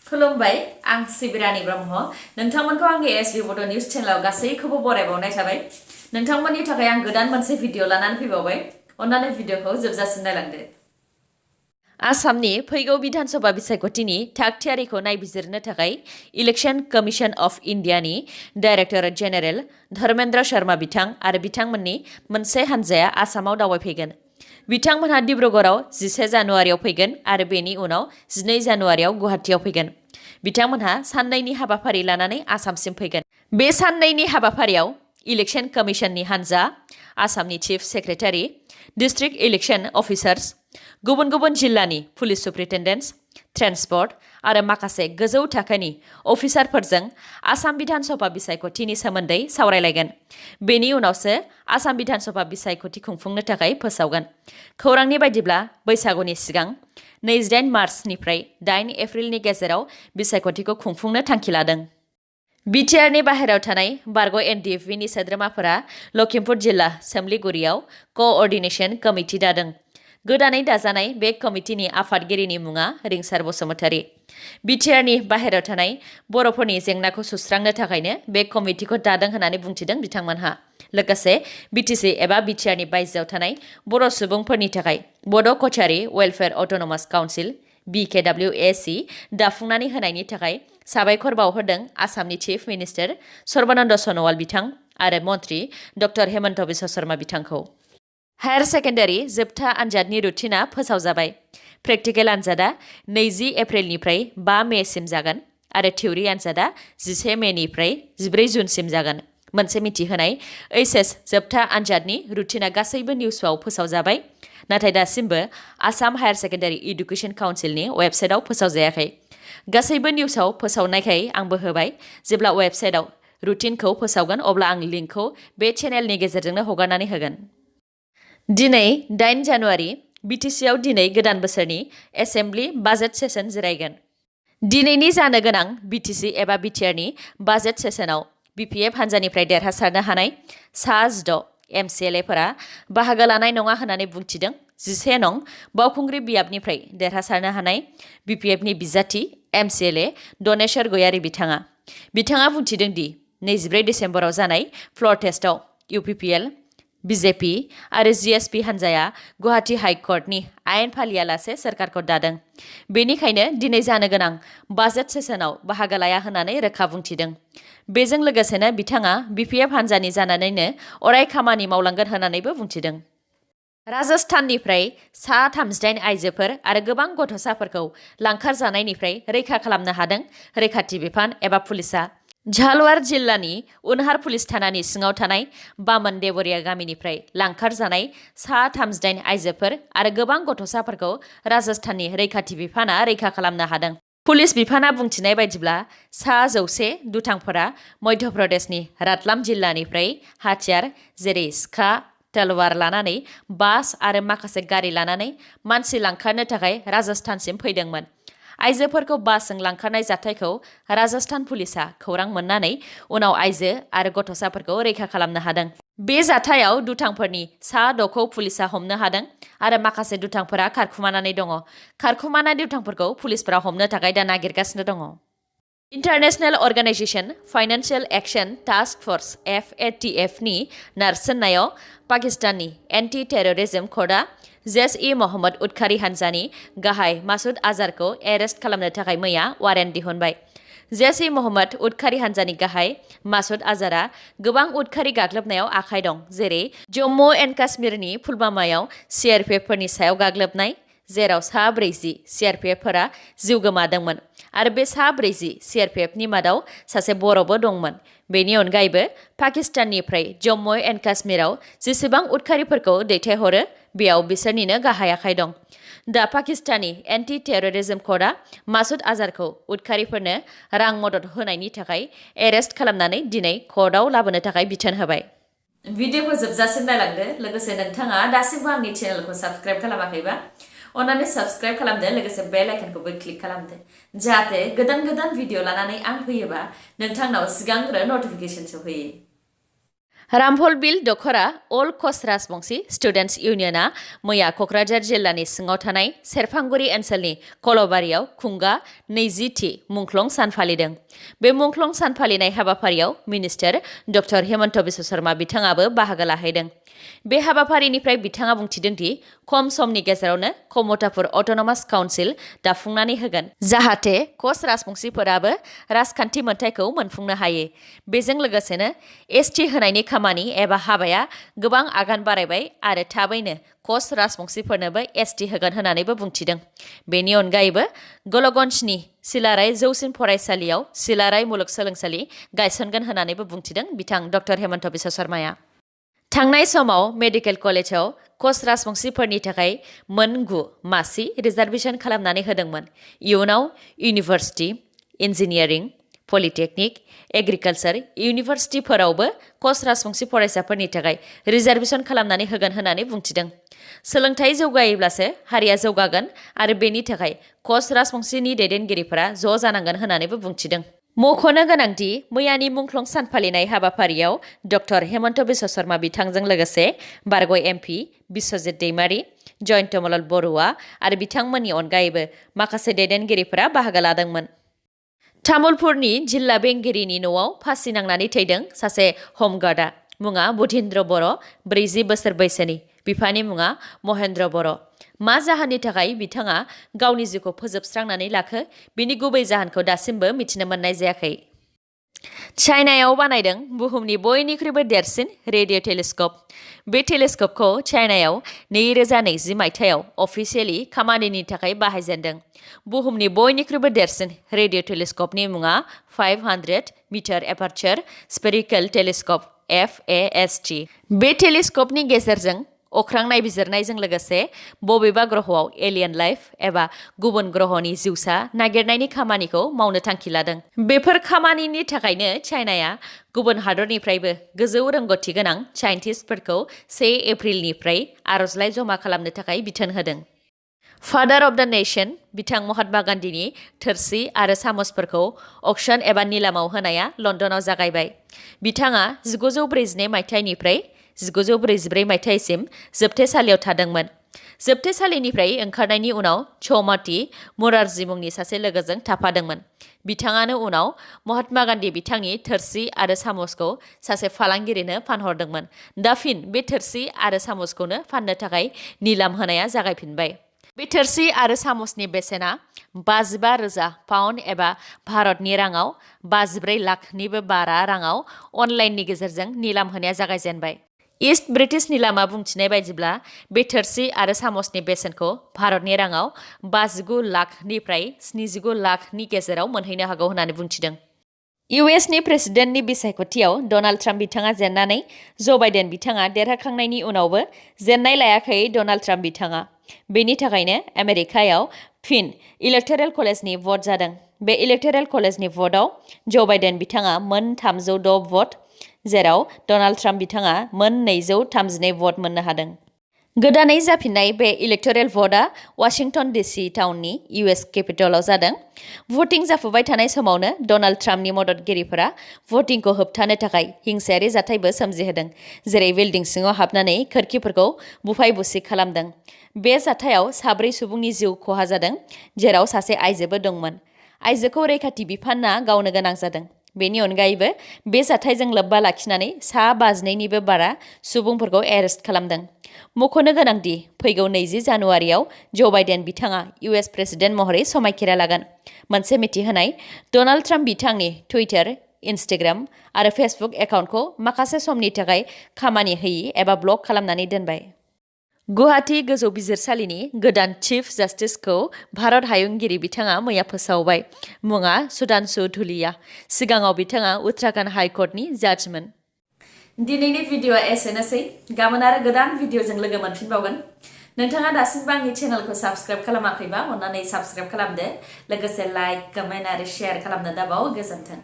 खुलुमबाय आं सिबिरानि ब्रह्म नोंथांमोनखौ आंनि एसबी बड' निउज चेनेलाव गासैखौबो बरायबावनाय थाबाय नोंथांमोननि थाखाय आं गोदान मोनसे भिडिअ लानानै फैबावबाय अन्नानै भिडिअखौ जोबजासिम नायलांदो आसामनि फैगौ विधानसभा बिसायख'थिनि थाग-थियारिखौ नायबिजिरनो थाखाय इलेक्शन कमिशन अफ इन्डियानि डाइरेक्टर जेनेरेल धर्मेन्द्र शर्मा बिथां आरो बिथांमोननि मोनसे हानजाया आसामाव दावबायफैगोन। बिथांमोनहा डिब्रुगड़आव 11 जानुवारियाव फैगोन आरो बेनि उनाव 12 जानुवारियाव गुवाहाटीआव फैगोन। बिथांमोनहा साननैनि हाबाफारि लानानै आसामसिम फैगोन। बे साननैनि हाबाफारियाव इलेक्शन कमिशननि हानजा, आसामनि chief secretary, district election officers, गुबुन गुबुन जिल्लानि पुलिस सुप्रिटेन्डेन्ट्स, ट्रेन्सपर्ट आरो माखासे गोजौ थाखोनि अफिसारफोरजों आसाम विधानसभा बिसायख'थिनि सोमोन्दै सावरायलायगोन। बेनि उनावसो आसाम विधानसभा बिसायख'थि खुंफुंनो थाखाय फोसावगोन। खौरांनि बायदिब्ला बैसागुनि सिगां 28 मार्चनिफ्राय 8 एप्रिलनि गेजेराव बिसायख'थिखौ खुंफुंनो थांखि लादों। बिटिआरनि बाहेरायाव थानाय बारग' एनडिएफबिनि सोद्रोमाफोरा लखिमपुर जिल्ला सोमलिगुरियाव क'अर्डिनेशन कमिटि दादों। गोदानै दाजानाय बे कमिटिनि आफादगिरिनि मुङा रिंसार बसुमतारी। बिटिआरनि बाहेरायाव थानाय बर'फोरनि जेंनाखौ सुस्रांनो थाखायनो बे कमिटिखौ दादों होननानै बुंथिदों बिथांमोनहा। लोगोसे बिटिसि एबा बिटिआरनि बायजोआव थानाय बर' सुबुंफोरनि थाखाय बड' Kachari welfare autonomous council BKWAC दाफुंनानै होनायनि थाखाय साबायखर बावहरदों आसामनि चिफ मिनिस्टार सर्बानन्द सन'वाल बिथां आरो मन्त्रि डक्टर हेमन्त बिश्व शर्मा बिथांखौ। हायार सेकेन्डारि जोबथा आनजादनि रुटिना फोसावजाबाय। प्रेक्टिकेल आनजादा 20 एप्रिलनिफ्राय 5 मेसिम जागोन आरो थिउरि आनजादा 11 मेनिफ्राय 14 जुनसिम जागोन। मोनसे मिथिहोनाय ओइचएस जोबथा आनजादनि रुटिना गासैबो निउसआव फोसावजाबाय, नाथाय दासिमबो आसाम हायार सेकेन्डारि इडुकेशन काउन्सिलनि वेबसाइटआव फोसावजायाखै। गासैबो निउसआव फोसावनायखाय आंबो होबाय। जेब्ला वेबसाइटआव रुटिनखौ फोसावगोन अब्ला आं लिंकखौ बे चेनेलनि गेजेरजोंनो हगारनानै होगोन। दिनै 8 जानुवारि बिटिसिआव दिनै गोदान बोसोरनि एसेम्बलि बाजेट सेसन जिरायगोन। दिनैनि जानो गोनां बिटिसि एबा बिटिआरनि बाजेट सेसनाव बिपिएफ हानजानिफ्राय देरहासारनो हानाय सा 6 एमसिएलएफोरा बाहागो लानाय नङा होननानै बुंथिदों। 11 नं बावखुंग्रि बियाबनिफ्राय देरहासारनो हानाय बिपिएफनि बिजाथि एमसिएलए दनेश्वर गयारी बिथाङा बुंथिदों दि 24 डिसेम्बराव जानाय फ्ल'र टेस्टआव इउपिपिएल, बिजेपि आरो जिएसपि हानजाया गुवाहाटी हाइकर्टनि आयेन फालियालासे सोरखारखौ दादों। बेनिखायनो दिनै जानो गोनां बाजेट सेसनाव बाहागो लाया होननानै रोखा बुंथिदों। बेजों लोगोसेनो बिथाङा बिपिएफ हानजानि जानानैनो अराय खामानि मावलांगोन होननानैबो बुंथिदों। राजस्थाननिफ्राय सा 38 आइजोफोर आरो गोबां गथ'साफोरखौ लांखारजानायनिफ्राय रैखा खालामनो हादों रैखाथि बिफान एबा पुलिसआ। झालवार जिल्लानि उनहार पुलिस थानानि सिङाव थानाय बामन देवरिया गामिनिफ्राय लांखारजानाय सा 38 आइजोफोर आरो गोबां गथ'साफोरखौ राजस्थाननि रैखाथि बिफाना रैखा खालामनो हादों। पुलिस बिफाना बुंथिनाय बायदिब्ला सा 100 दुथांफोरा मध्य प्रदेशनि रातलाम जिल्लानिफ्राय हाथियार जेरै सिखा, तलवार लानानै बास आरो माखासे गारि लानानै मानसि लांखारनो थाखाय राजस्थानसिम फैदोंमोन। आइजोफोरखौ बासजों लांखारनाय जाथायखौ राजस्थान पुलिसआ खौरां मोननानै उनाव आइजो आरो गथ'साफोरखौ रैखा खालामनो हादों। बे जाथायाव दुथांफोरनि सा 6खौ पुलिसआ हमनो हादों आरो माखासे दुथांफोरा खारखुमानानै दङ। खारखुमानाय दुथांफोरखौ पुलिसफोरा हमनो थाखाय दा नागिरगासिनो दङ। International organization financial action task force FATFनि नारसिननायाव पाकिस्ताननि एन्टि टेररिज्म कर्टआ जैश-ए-मोहम्मद उदखारि हानजानि गाहाय मासुद आजारखौ एरेस्ट खालामनो थाखाय मैया वारेन्ट दिहुनबाय। जैश-ए-मोहम्मद उदखारि हानजानि गाहाय मासुद आजारा गोबां उदखारि गाग्लोबनायाव आखाइ दं, जेरै जम्मु एन्ड काश्मीरनि पुलवामायाव सिआरपिएफफोरनि सायाव गाग्लोबनाय, जेराव सा 40 सिआरपिएफफोरा जिउ गोमादोंमोन आरो बे सा 40 सिआरपिएफनि मादाव सासे बर'बो दंमोन। बेनि अनगायैबो पाकिस्ताननिफ्राय जम्मु एन्ड काश्मीराव जेसेबां उदखारिफोरखौ दैथायहरो बेयाव बिसोरनिनो गाहाय आखाइ दं। दा पाकिस्तानी एन्टि टेररिज्म कर्टआ मासुद आजारखौ उदखारिफोरनो रां मदद होनायनि थाखाय एरेस्ट खालामनानै दिनै कर्टआव लाबोनो थाखाय बिथोन होबाय। भिडिअखौ जोबजासिम नायलांदो। लोगोसे नोंथाङा दासिमबो आंनि चेनेलखौ साबस्क्राइब खालामाखैबा अन्नानै साबस्क्राइब खालामदो, लोगोसे बेल आइकनखौबो क्लिक खालामदो जाहाथे गोदान गोदान भिडिअ लानानै आं फैयोबा नोंथांनाव सिगांग्रो नटिफिकेसन सौहैयो। रामफल बिल दखरा अल कच राजबंशी स्टुडेन्टस इउनियना मैया कक्राझार जिल्लानि सिङाव थानाय सेरफांगुरि ओनसोलनि कलबारियाव खुंगा 20थि मुंख्लं सान फालिदों। बे मुंख्लं सान फालिनाय हाबाफारियाव मिनिस्टार डक्टर हेमन्त बिश्व शर्मा बिथाङाबो बाहागो लाहैदों। बे हाबाफारिनिफ्राय बिथाङा बुंथिदों दि खम समनि गेजेरावनो कमतापुर अट'नमास काउन्सिल दाफुंनानै होगोन जाहाथे कच राजबंशीफोराबो राजखान्थि मोनथायखौ मोनफुंनो हायो। बेजों लोगोसेनो एसटि होनायनि खामानि एबा हाबाया गोबां आगान बारायबाय आरो थाबैनो कच राजबंशीफोरनोबो एसटि होगोन होननानैबो बुंथिदों। बेनि अनगायैबो गलगन्जनि सिलाराय जौसिन फरायसालियाव सिलाराय मुलुगसोलोंसालि गायसनगोन होननानैबो बुंथिदों बिथां डक्टर हेमन्त बिश्व शर्माया। थांनाय समाव मेडिकेल कलेजाव कच राजबंशीफोरनि थाखाय मोन 9 मासि रिजार्भेसन खालामनानै होदोंमोन। इयुनाव इउनिभार्सिटि, इन्जिनियारिं, पलिटेकनिक, एग्रिकालचार इउनिभार्सिटिफोरावबो कच राजबंशी फरायसाफोरनि थाखाय रिजार्भेसन खालामनानै होगोन होननानै बुंथिदों। सोलोंथाइ जौगायोब्लासो हारिया जौगागोन आरो बेनि थाखाय कच राजबंशीनि दैदेनगिरिफोरा ज' जानांगोन होननानैबो बुंथिदों। मख'नो गोनांदि मैयानि मुंख्लं सान फालिनाय हाबाफारियाव डक्टर हेमन्त बिश्व शर्मा बिथांजों लोगोसे बारग' एमपि बिश्वजित दैमारि, जयन्तमल बरुवा आरो बिथांमोननि अनगायैबो माखासे दैदेनगिरिफोरा बाहागो लादोंमोन। तामुलपुरनि जिल्ला बेंगिरिनि न'आव फासि नांनानै थैदों सासे हमगार्डआ। मुङा बुधीन्द्र बर', 40 बोसोर बैसोनि। बिफानि मुङा महेन्द्र बर'। मा जाहोननि थाखाय बिथाङा गावनि जिउखौ फोजोबस्रांनानै लाखो बिनि गुबै जाहोनखौ दासिमबो मिथिनो मोननाय जायाखै। चाइनायाव बानायदों बुहुमनि बयनिख्रुइबो देरसिन रेडिअ' टेलिस्क'प। बे टेलिस्क'पखौ चाइनायाव 2020 मायथाइयाव अफिसियेलि खामानिनि थाखाय बाहायजेनदों। बुहुमनि बयनिख्रुइबो देरसिन रेडिअ' टेलिस्क'पनि मुङा 500 मिटार एपार्चार स्फेरिकल टेलिस्क'प FAST। बे टेलिस्क'पनि गेजेरजों अख्रां नायबिजिरनायजों लोगोसे बबेबा ग्रहआव एलियन लाइफ एबा गुबुन ग्रहनि जिउसा नागिरनायनि खामानिखौ मावनो थांखि लादों। बेफोर खामानिनि थाखायनो चाइनाया गुबुन हादरनिफ्रायबो गोजौ रोंग'थि गोनां साइन्टिस्टफोरखौ 1 एप्रिलनिफ्राय आर'जलाइ जमा खालामनो थाखाय बिथोन होदों। फादार अफ द नेशन बिथां महात्मा गान्धीनि थोरसि आरो सामसफोरखौ अक्सन एबा निलामाव होनाया लण्डनाव जागायबाय। बिथाङा 1942 मायथाइनिफ्राय 1944 मायथाइसिम जोबथेसालियाव थादोंमोन। जोबथेसालिनिफ्राय ओंखारनायनि उनाव चौमाटी मुरारजी मुंनि सासे लोगोजों थाफादोंमोन। बिथाङानो उनाव महात्मा गान्धी बिथांनि थोरसि आरो सामसखौ सासे फालांगिरिनो फानहरदोंमन। दा फिन बे थोरसि आरो सामसखौनो फाननो थाखाय निलाम होनाया जागायफिनबाय। बे थोरसि आरो सामसनि बेसेना 55,000 पाउन्ड एबा भारतनि राङाव 54 लाखनिबो बारा राङाव अनलाइननि गेजेरजों निलाम होनाया जागायजेनबाय। इस्ट ब्रिटिश निलामा बुंथिनाय बायदिब्ला बे थोरसि आरो सामसनि बेसेनखौ भारतनि राङाव 59 लाखनिफ्राय 79 लाखनि गेजेराव मोनहैनो हागौ होननानै बुंथिदों। इउएसनि प्रेसिडेन्टनि बिसायख'थियाव डनाल्ड ट्राम्प बिथाङा जेननानै ज' बाइडेन बिथाङा देरहाखांनायनि उनावबो जेननाय लायाखै डनाल्ड ट्राम्प बिथाङा। बेनि थाखायनो आमेरिकायाव फिन इलेक्टरेल कलेजनि भट जादों। बे इलेक्टरेल कलेजनि भटआव ज' बाइडेन बिथाङा मोन 306 भट, जेराव डनाल्ड ट्राम्प बिथाङा मोन 232 भट मोननो हादों। गोदानै जाफिननाय बे इलेक्टरेल भटआ वाशिंटन डिसि टाउननि इउएस केपिटलाव जादों। भटिं जाफुबाय थानाय समावनो डनाल्ड ट्राम्पनि मददगिरिफोरा भटिंखौ होबथानो थाखाय हिंसायारि जाथायबो सोमजिहोदों, जेरै बिल्डिं सिङाव हाबनानै खोरखिफोरखौ बुफाय बुसि खालामदों। बे जाथायाव 4 सुबुंनि जिउ खहा जादों, जेराव सासे आइजोबो दंमोन। आइजोखौ रैखाथि बिफानआ गावनो गोनां जादों। बेनि अनगायैबो बे जाथायजों लोब्बा लाखिनानै 52निबो बारा सुबुंफोरखौ एरेस्ट खालामदों। मख'नो गोनांदि फैगौ 20 जानुवारियाव ज' बाइडेन बिथाङा इउएस प्रेसिडेन्ट महरै समायखिरा लागोन। मोनसे मिथिहोनाय डनाल्ड ट्राम्प बिथांनि टुइटार, इन्स्टाग्राम आरो फेसबुक एकाउन्टखौ माखासे समनि थाखाय खामानि होयि एबा ब्लक खालामनानै दोनबाय। गुवाहाटी गोजौ बिजिरसालिनि गोदान चिफ जास्टिसखौ भारत हायुंगिरि बिथाङा मैया फोसावबाय। मुङा सुधांशु धुलिया। सिगाङाव बिथाङा उत्तराखन्ड हाइकर्टनि जाजमोन। दिनैनि भिडिअ'आ एसेनोसै। गाबोन आरो गोदान भिडिअ'जों लोगो मोनफिनबावगोन। नोंथाङा दासिमबो आंनि चेनेलखौ साबस्क्राइब खालामाखैबा अन्नानै साबस्क्राइब खालामदो। लोगोसे लाइक, कमेन्ट आरो शेयार खालामनो दाबाव। गोजोन्थों।